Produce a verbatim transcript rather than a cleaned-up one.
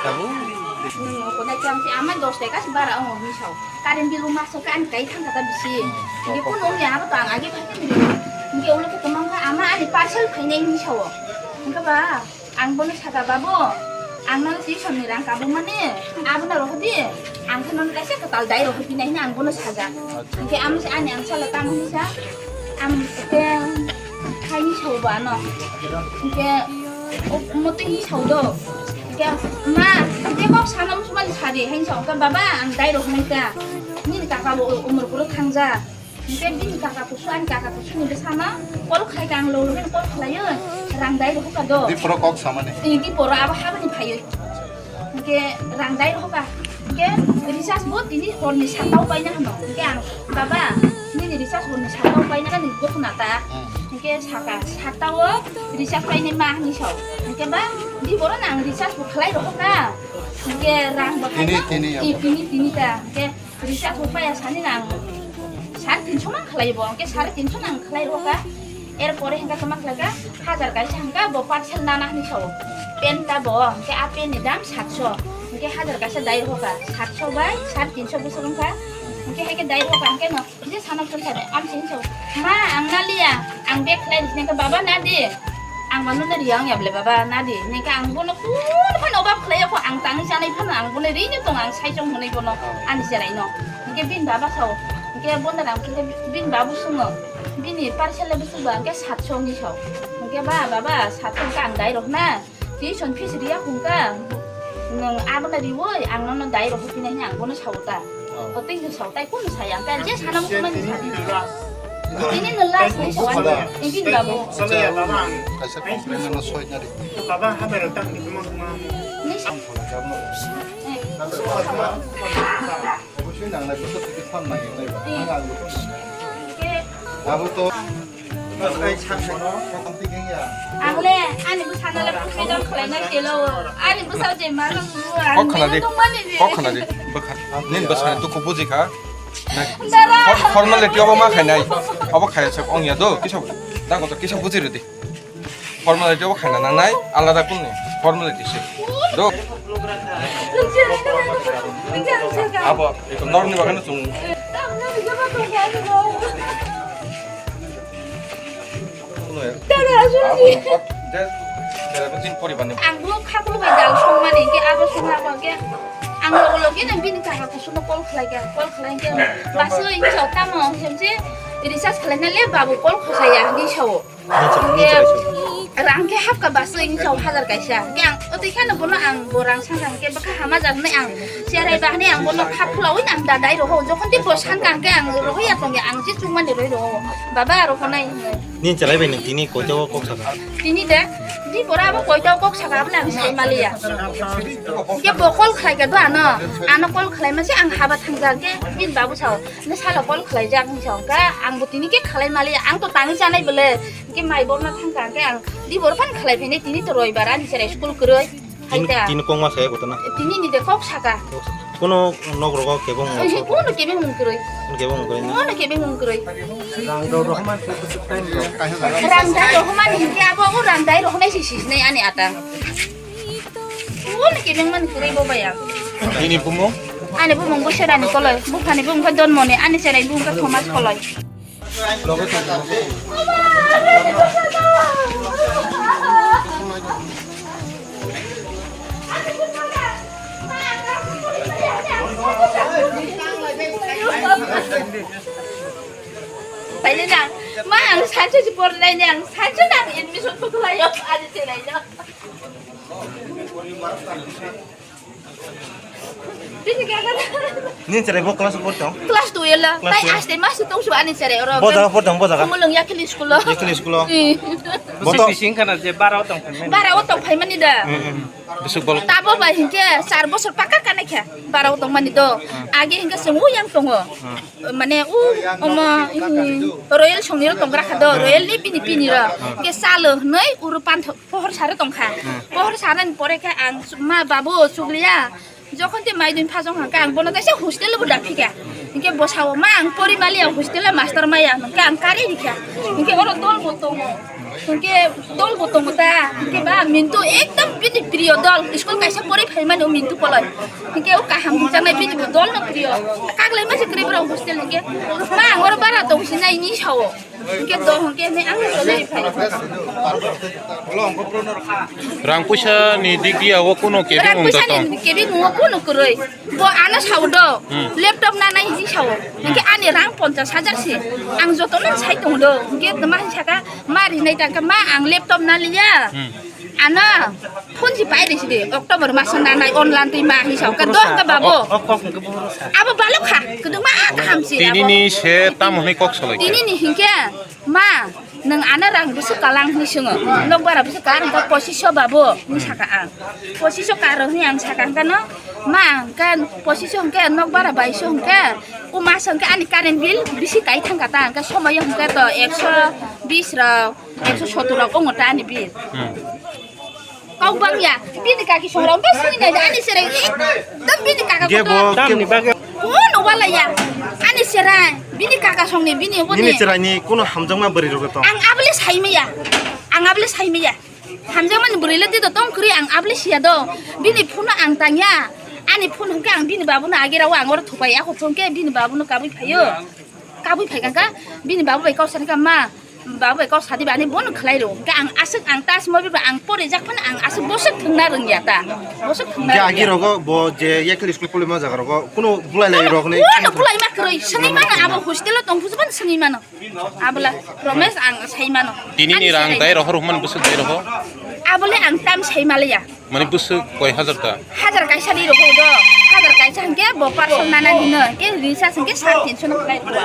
Tabuk. Nwng okonai chang si ama dos taka si bara wngo hinwi sao. Current bill o masa khe ani kai thang kha ta bisi. Hinkhe kunu wngya abo to ang age phai khe nini. Hinkhe ulo khe kwmang kha ama ani parcel phainai hinwi sao. Hinkhe ba ang bono saka, "Babu, ang nono tuition ni rang kabukmani abono rohordi. Ang khe nono kaisa kwtal dai rohorphinai," hinwi ang bono sajak. Hinkhe amo se ani ang salo tamo hinwi sa. Ang khe khaini sao ba ano. Hinkhe O, motwi hi sao do? Hinkhe, "Ma, je kok sana muchungmani sadi," haino sao. Hinkhe, "Baba, ang dai rohornai ta. Nini kaka bo umor kuro thangja." Hinkhe bini kaka kusu, ani kaka kusu ni bwsano call khlai ka, ang lo lo call khlaio, rang dai rohor ka do. Di poro kok samani. Di, di poro abo habani phaio. Hinkhe rang dai rohor ka. Hinkhe recharge bo tini horni satta o paina hano. Hinkhe ang, "Baba, nini recharge horni satta o paina nini gotuna ta?" Hmm. Hinkhe saka, "Satta o recharge painai ma," hinwi sao. Hinkhe ba, di borok nang recharge bo khlai rohor ka. Hinkhe rang bo tini, khaina, tini, i, tini, tini ta. Hinkhe recharge bo paiya sani nang sare tinso man khlai bo. Hinkhe sare tinso nang khlai rohor ka. Er pore hinkhe toma khlai ka, hajar kaisa hinkhe bo parcel nana hinwi sao. Pen ta bo, hinkhe a pen ni dam satso. Hinkhe hajar kaisa dai rohor ka. Satso bai sare tinso bwswk wngkha. Hinkhe hai khe dai rohor ka hinkhe no. Kisa sana phone sade, ang sini so, "Ma, ang naliya, ang bag khlai di," hinkhe, "Baba, nadi." Ang mano na riyang ya bole, "Baba, nadi." Hinkhe ang bono kun phano obab khlai ya kho, ang tangwi chanai phano ang bono rini tong, ang sai chong hwnwi bono ani cherai no. Hinkhe bini baba sao, hinkhe bono rang hinkhe bini babu sungo, bini parcel le bwswk ba hinkhe satso hinwi sao. Hinkhe, "Ba, baba, satso hinkhe ang dai rohna." Tuition fees riya hwnka, nwng abono riwi ang nono dai rohor phinai hwnwi ang bono sao ta. Oh. O tei sao tai kunu saya, ang je sana muchungmani sadi. Ini no last ni sao ani, ini ni babu. Kaisa complain no soi na ri. Baba, ha bai rok tang ni mo mo. Ni sa-, eh. Obviously, nang nai bwswk twi fan nang nai ba. Hmm. Ang ang bwswk nang nai. Ke. Abo to. Ang le, ani bwsano le bwkhai dong khlai na kelo. Ani bwsa je ma no bu. Kok khna di. Kok khna di. Bwkha. Nin bwsa tu ko buji kha. Dara. For-, formality obo ma khainai. Obo khaya se ong ya do. Kisa. Da ko to kisa buji rw di. Formality obo khaina nangnai, alada kunu formality se. Do. Abo, norok ni bagwi no chwng. Abo, je, je, tin poribar ni. Ang bo khaklo bai dal songmani, ke abo songha bo ke. Ang logo logo ke nang bini kaka kusuno call khlai kha, call khlai khe. Baso insa tamo, hemse recharge khlai na le babu call khosaya, hinwi sao. Rang khe hapka baso insa hajar kaisa. Khe ang otwi kheno bono ang bo rang sang sang khe bwkha hama jak hinwi ang cherai ba hinwi ang bono kha khulawi nang da dai roho. Jokhon tei bo san kang khe ang rohoi ya tong ya ang je chukmani roi roho. Baba aro honai hinwi. Nin chalai bai nang tini koito o kok saka? Tini de, di bora abo koito o kok saka abla ang sai maliya. Khe bo call khlai khe do ano, ano call khlai ma se ang haba thang jak khe bin babu sao. Ne salo call khlai jak hinwi sao. Khe ang bo tini khe khlai maliya. Ang to tangwi chanai bole. Hingke mai borno thangkha, hingke ang di bor phan khlai phainai, tini to roibar ani cherai school kwrwi. Tini, haida. Tini kongma saya kotona? Tini ni de kok saka. Kono nok rogo kebong. Ohi, kono kebeng mung kwrwi. Kono kebong kwrwi na? Kono kebeng mung kwrwi. Rang dai rohman se kutuk time ro. Rang dai rohman hingke abo, abo rang dai rohonai si sis nei ani ata. Kono kebeng man kwrwi bo baya. Tini bumo? Ani bumung bo serani koloi. Buphani bumung khe Donmoni, ani cherai bumung khe Thomas koloi. Taini nang, ma ang sancho si por nai nang, sancho nang admission ko kulayo, ani cherai no. Nini cherai bo class four tong? Class twelve. Class twelve. Tai aste mas tong su ani cherai oro. Bo jaga por tong, bo jaga? Mulung Yakhli school o. Yakhli school o. Eh. Bo to. Bising kana je bara o tong phaimani. Bara o tong phaimani da. Mm, mm. Bisuk bol. Tabo bai hingke char bosor paka kana kha. Bara o tong mani do. Mm. Age hingke se u yang tongo. Mm. Mane u omo, mm, Royal Songni ro tong gra kha do. Mm. Royal ni pini pini ro. Mm. Hingke salo hnoi uro pantho. Pohor sare tongkha. Hmm. Pohor sare ni pore khe ang su-, ma babu sukliya. Jokhon te mai dun phajong hangkhe ang bono kaisa hostel bo daphikha. Hinkhe bo sao, "Ma, ang pori maliya, hostel o master maya," hinkhe ang kari rikha. Hinkhe oro dol bo tongo. Hinkhe dol bo tongo ta. Hinkhe ba Mintu ekdom bini priyo. Dol, school kaisa pori phaimani o Mintu Koloi. Hinkhe o kaham hwnjaknai bini bo dol no kwrwi o. Kaglai ma se kwrwi borok hostel hinkhe. Ma ang oro bara tong sinai ni sao. Hinkhe dol hinkhe ne ang tolai phai. Rang puisa ni dik dia o kuno kebeng wng tong. Rang puisa ni kebeng wng o kuno kwrwi. Bo ano sao do. Hmm. Laptop na nai hinwi sao. Hmm. Hinkhe ani rang ponchash hajar se. Ang jotono sai tong do. Hinkhe ma saka ma rinai tangkha ma ang laptop na liya. Hmm. Ano phone si pai risi de, October maso nanai online twi ma hi sao ka doh ka babo. O, o kok hwnkhe bohoro sa. Abo balok kha, kwdwma kaham si abo. Tini ni se tamo hwnwi kok salai kha. Tini ni hinkhe ma, nwng ano rang bwswk kalang hwnwi swngo. Nok bara bwswk kalang hwnka pochisho babo hwnwi saka ang. Pochisho karo hwnwi ang saka hwnka no, ma hwnka pochisho hwnka nok bara baiso hwnka. O maso hwnka ani current bill bisi kai thangka ta hwnka somoyo hwnka to ekso bis rok. Ekso sottor rok ongo ta ani bill. Hmm. Kok bang ya, bini kaki songrok bas ni nai ani serai. Dam bini kaka ge ko bo to. Tamni bagwi. Kuno wala ya. Ani serai, bini kaka songni bini oboni. Nini chwraini kuno hamjakma bwrwi rok tong. Ang abli saimaya. Ang abli saimaya. Hamjakmani bwrwi le tito tong kwrwi ang abli siya do. Bini phone ang tangya. Ani phone hwnkhe ang bini babuno agirao ang oro thupai ako hwnkhe bini babuno kabui phaio. Kabui phai kha bini babu bai kok sani kha ma. Babu bai kok sadi bani bono khlai ro. Hwnkhe ang aswk ang tas mobi ba ang pore jak phano ang aswk boswk thwngna rwngya ta. Boswk thwngna. Ge agi rwngya. Rogo bo je yakhli school polima jaga rogo kuno bulai lai rok ni. Kuno bulai ma kwrwi swngi mano abo hostel o tong phusu ban swngi mano. Abla promise ang sai mano. Tini ni rang dai rohor human boswk dai roho. Abole ang tam sai malaya. Mani bwswk koi hajar ta? Hajar kaisa ni rw do. Hajar kaisa hwnkhe bo parcel nana hino. Hwnkhe recharge hwnkhe sare tinso no khlai rw.